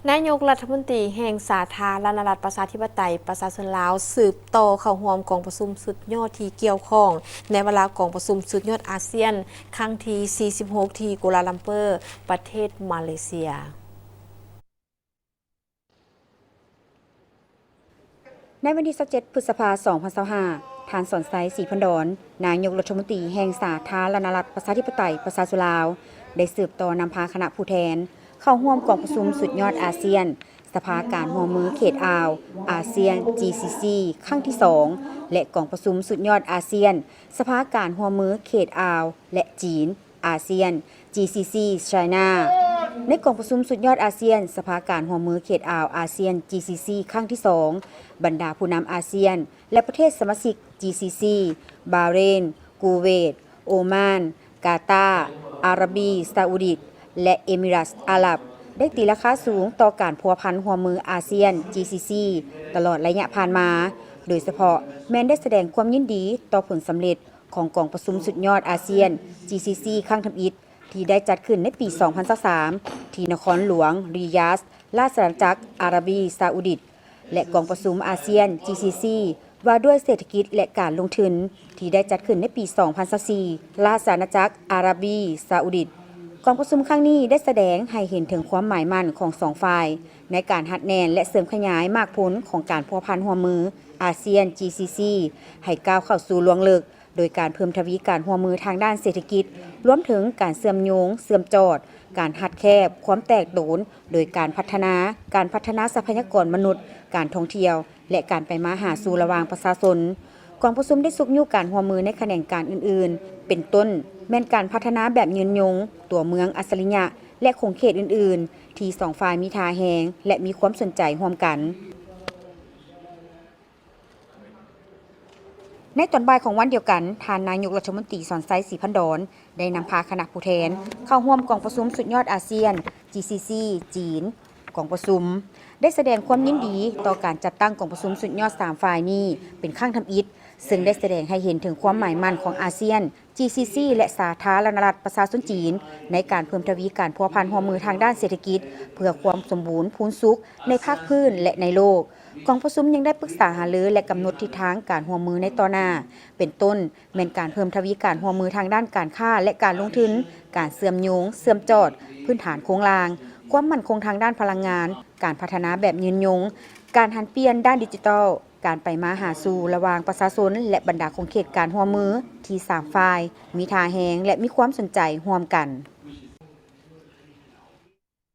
ນາຍົກລັດຖະມົນຕີແຫ່ງສາທາລະນະລັດປະຊາທິປະໄຕປະຊາຊົນລາວ ສືບຕໍ່ເຂົ້າຮ່ວມກອງປະຊຸມສຸດຍອດທີ່ກ່ຽວຂ້ອງ ໃນວາລະກອງປະຊຸມສຸດຍອດອາຊຽນ ຄັ້ງທີສີ່ສິບຫົກ ທີ່ກົວລາລັມເປີ ປະເທດມາເລເຊຍ. ໃນວັນທີຊາວເຈັດ ພຶດສະພາ ສອງພັນຊາວຫ້າ, ທ່ານ ສອນໄຊ ສີພັນດອນ ນາຍົກລັດຖະມົນຕີແຫ່ງສາທາລະນະລັດປະຊາທິປະໄຕປະຊາຊົນລາວ ໄດ້ສືບຕໍ່ນຳພາຄະນະຜູ້ແທນເຂົ້າຮ່ວມກອງປະຊຸມສຸດຍອດອາຊຽນ ສະພາການຮ່ວມມືເຂດອ່າວ ອາຊຽນ ຈີຊີຊີ ຄັ້ງທີສອງ ແລະ ກອງປະຊຸມສຸດຍອດອາຊຽນ ສະພາການຮ່ວມມືເຂດອ່າວ ແລະ ຈີນ ອາຊຽນ ຈີຊີຊີ ໄຊນາ. ໃນກອງປະຊຸມສຸດຍອດອາຊຽນ ສະພາການຮ່ວມມືເຂດອ່າວ ອາຊຽນ ຈີຊີຊີ ຄັ້ງທີສອງ ບັນດາຜູ້ນຳອາຊຽນ ແລະ ປະເທດສະມາຊິກ ຈີຊີຊີ ບາເຣນ, ກູເວດ, ໂອມານ, ກາຕາ, ອາຣາບີ ຊາອຸດິດ ແລະ ເອມິຣາດ ອາຣັບ ໄດ້ຕີລາຄາສູງຕໍ່ການພົວພັນຮ່ວມມືອາຊຽນ ຈີຊີຊີ ຕະຫຼອດໄລຍະຜ່ານມາ, ໂດຍສະເພາະແມ່ນໄດ້ສະແດງຄວາມຍິນດີຕໍ່ຜົນສຳເລັດ ຂອງກອງປະຊຸມສຸດຍອດອາຊຽນ ຈີຊີຊີ ຄັ້ງທຳອິດ ທີ່ໄດ້ຈັດຂຶ້ນໃນປີສອງພັນຊາວສາມ ທີ່ນະຄອນຫຼວງ ຣີຢາດ ລາຊະອານາຈັກ ອາຣາບີ ຊາອຸດິດ ແລະ ກອງປະຊຸມອາຊຽນ ຈີຊີຊີ ວ່າດ້ວຍເສດຖະກິດ ແລະ ການລົງທຶນ ທີ່ໄດ້ຈັດຂຶ້ນໃນປີສອງພັນຊາວສີ່ ລາຊະອານາຈັກ ອາຣາບີ ຊາອຸດິດ. ກອງປະຊຸມຄັ້ງນີ້ໄດ້ສະແດງໃຫ້ເຫັນເຖິງຄວາມໝາຍໝັ້ນຂອງສອງຝ່າຍ ໃນການຮັດແໜ້ນ ແລະ ເສີມຂະຫຍາຍໝາກຜົນຂອງການພົວພັນຮ່ວມມືອາຊຽນ ຈີຊີຊີ ໃຫ້ກ້າວເຂົ້າສູ່ລວງເລິກ ໂດຍການເພີ່ມທະວີການຮ່ວມມືທາງດ້ານເສດຖະກິດ, ລວມເຖິງການເຊື່ອມໂຍງ, ເຊື່ອມຈອດ, ການຮັດແຄບຄວາມແຕກໂຕນ ໂດຍການພັດທະນາ, ການພັດທະນາຊັບພະຍາກອນມະນຸດ, ການທ່ອງທ່ຽວ ແລະ ການໄປມາຫາສູ່ລະຫວ່າງປະຊາຊົນ. ກອງປະຊຸມໄດ້ຊຸກຍູ້ການຮ່ວມມືໃນຂະແໜງການອື່ນໆ ເປັນຕົ້ນແມ່ນການພັດທະນາແບບຍືນຍົງ, ຕົວເມືອງອັດສະລິຍະ ແລະ ຂົງເຂດອື່ນໆ ທີ່ສອງຝ່າຍມີທ່າແຮງ ແລະ ມີຄວາມສົນໃຈຮ່ວມກັນ. ໃນຕອນບ່າຍຂອງວັນດຽວກັນ, ທ່ານນາຍົກລັດຖະມົນຕີ ສອນໄຊ ສີພັນດອນ ໄດ້ນຳພາຄະນະຜູ້ແທນເຂົ້າຮ່ວມກອງປະຊຸມສຸດຍອດອາຊຽນ ຈີຊີຊີ ຈີນ. ກອງປະຊຸມໄດ້ສະແດງຄວາມຍິນດີຕໍ່ການຈັດຕັ້ງກອງປະຊຸມສຸດຍອດສາມຝ່າຍນີ້ເປັນຄັ້ງທຳອິດ, ເຊິ່ງໄດ້ສະແດງໃຫ້ເຫັນເຖິງຄວາມໝາຍໝັ້ນຂອງອາຊຽນ ຈີຊີຊີ ແລະ ສາທາລະນະລັດປະຊາຊົນຈີນ ໃນການເພີ່ມທະວີການພົວພັນຮ່ວມມືທາງດ້ານເສດຖະກິດ ເພື່ອຄວາມສົມບູນພູນສຸກໃນພາກພື້ນ ແລະ ໃນໂລກ. ກອງປະຊຸມຍັງໄດ້ປຶກສາຫາລື ແລະ ກຳນົດທິດທາງການຮ່ວມມືໃນຕໍ່ໜ້າ, ເປັນຕົ້ນແມ່ນການເພີ່ມທະວີການຮ່ວມມືທາງດ້ານການຄ້າ ແລະ ການລົງທຶນ, ການເຊື່ອມໂຍງ, ເຊື່ອມຈອດ, ພື້ນຖານໂຄງລ່າງ, ຄວາມໝັ້ນຄົງທາງດ້ານພະລັງງານ, ການພັດທະນາແບບຍືນຍົງ, ການຫັນປ່ຽນດ້ານດິຈິຕອລ, ການໄປມາຫາສູ່ລະຫວ່າງປະຊາຊົນ ແລະ ບັນດາຂົງເຂດການຮ່ວມມືທີ່ສາມຝ່າຍມີທ່າແຮງ ແລະ ມີຄວາມສົນໃຈຮ່ວມກັນ.